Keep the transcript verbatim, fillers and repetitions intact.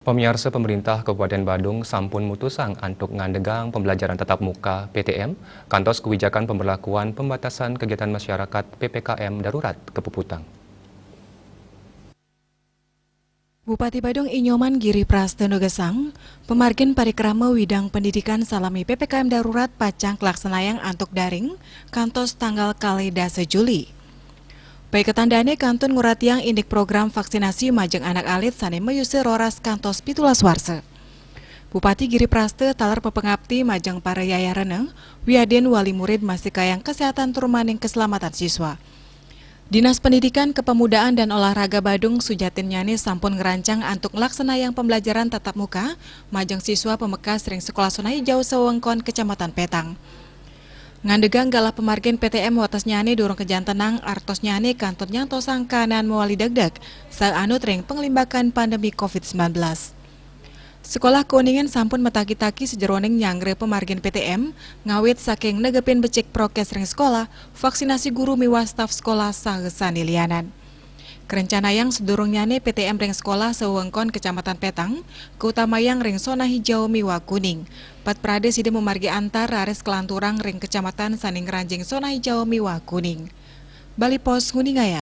Pamiarsa, pemerintah Kabupaten Badung sampun mutusang antuk ngandegang pembelajaran tatap muka, P T M, kantos kebijakan pemberlakuan pembatasan kegiatan masyarakat, P P K M darurat, kepuputang. Bupati Badung I Nyoman Giri Prasta nugasang, pamargin parikrama widang pendidikan salami P P K M darurat pacang kalaksanayang antuk daring kantos tanggal kalih dasa Juli. Paiketan dane kantun nguratiang indik program vaksinasi majeng anak alit sane mayusa roras kantos pitulas warsa. Bupati Giri Prasta taler pepangapti majeng para yayarena, wiadin wali murid mastikayang kesehatan tur maning keselamatan siswa. Dinas Pendidikan, Kepemudaan, dan Olahraga Badung sujatinnyane sampun ngrancang antuk nglaksanayang pembelajaran tatap muka majeng siswa pamekas ring Sekolah Sonahi Jauh sawewengkon Kecamatan Petang. Ngandegang galah pamargin P T M watesnyane durung kajantenang, artosnyane kantun nyantosang kaanaan mawali degdeg saanut ring panglimbakan pandemi covid sembilan belas. Sekolah Kuningan sampun mataki-taki sajeroning nyanggra pamargin P T M, ngawit saking negepin becik prokes ring sekolah, vaksinasi guru miwah staf sekolah saha sane lianan. Karencanayang sadurungnyane P T M ring sekolah sawewengkon Kecamatan Petang, kautamayang ring Sonahi Jauh miwah Kuning. Pat prade sida mamargi antar raris kalanturang ring kecamatan sane ngranjing Sonahi Jauh miwah Kuning. Bali Post nguningayang.